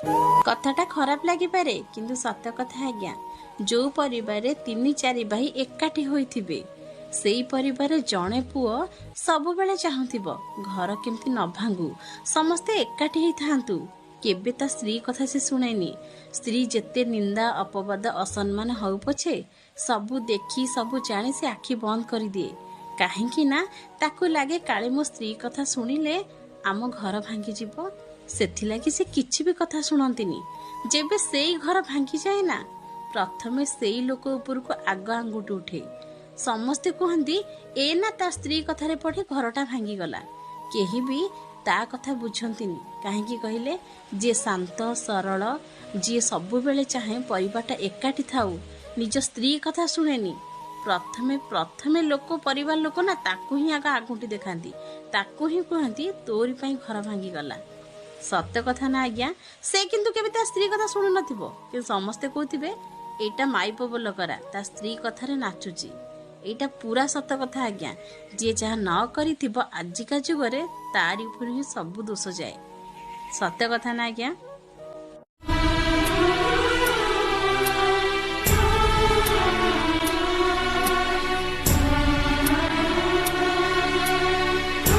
କଥାଟା ଖରାପ ଲାଗିପାରେ, କିନ୍ତୁ ସତ କଥା ଆଜ୍ଞା। ଯୋଉ ପରିବାରରେ ତିନି ଚାରି ଭାଇ ଏକାଠି ହୋଇଥିବେ, ସେଇ ପରିବାରରେ ଜଣେ ପୁଅ ସବୁବେଳେ ଚାହୁଁଥିବ ଘର କେମିତି ନ ଭାଙ୍ଗୁ, ସମସ୍ତେ ଏକାଠି ହେଇଥାନ୍ତୁ। କେବେ ତା ସ୍ତ୍ରୀ କଥା ସେ ଶୁଣେନି। ସ୍ତ୍ରୀ ଯେତେ ନିନ୍ଦା, ଅପବାଦ, ଅସମ୍ମାନ ହଉ ପଛେ, ସବୁ ଦେଖି ସବୁ ଜାଣି ସେ ଆଖି ବନ୍ଦ କରିଦିଏ। କାହିଁକି ନା ତାକୁ ଲାଗେ କାଳେ ମୋ ସ୍ତ୍ରୀ କଥା ଶୁଣିଲେ ଆମ ଘର ଭାଙ୍ଗିଯିବ। ସେଥିଲାଗି ସେ କିଛି ବି କଥା ଶୁଣନ୍ତିନି। ଯେବେ ସେଇ ଘର ଭାଙ୍ଗିଯାଏ ନା, ପ୍ରଥମେ ସେଇ ଲୋକ ଉପରକୁ ଆଗ ଆଙ୍ଗୁଠି ଉଠେ। ସମସ୍ତେ କୁହନ୍ତି, ଏ ନା ତା ସ୍ତ୍ରୀ କଥାରେ ପଢି ଘରଟା ଭାଙ୍ଗିଗଲା। କେହି ବି ତା କଥା ବୁଝନ୍ତିନି। କାହିଁକି କହିଲେ, ଯିଏ ଶାନ୍ତ ସରଳ, ଯିଏ ସବୁବେଳେ ଚାହେଁ ପରିବାରଟା ଏକାଠି ଥାଉ, ନିଜ ସ୍ତ୍ରୀ କଥା ଶୁଣେନି, ପ୍ରଥମେ ପ୍ରଥମେ ଲୋକ, ପରିବାର ଲୋକ ନା ତାକୁ ହିଁ ଆଗ ଆଙ୍ଗୁଠି ଦେଖାନ୍ତି, ତାକୁ ହିଁ କୁହନ୍ତି ତୋରି ପାଇଁ ଘର ଭାଙ୍ଗିଗଲା। ସତ କଥା ନା ଆଜ୍ଞା? ସେ କିନ୍ତୁ କେବେ ତା ସ୍ତ୍ରୀ କଥା ଶୁଣୁନଥିବ, କିନ୍ତୁ ସମସ୍ତେ କହୁଥିବେ ଏଇଟା ମାଇପ ବୋଲ କରା, ତା ସ୍ତ୍ରୀ କଥାରେ ନାଚୁଛି। ଏଇଟା ପୁରା ସତ କଥା ଆଜ୍ଞା। ଯିଏ ଯାହା ନ କରିଥିବ, ଆଜିକା ଯୁଗରେ ତାରି ଉପରେ ହିଁ ସବୁ ଦୋଷ ଯାଏ। ସତ କଥା ନା ଆଜ୍ଞା?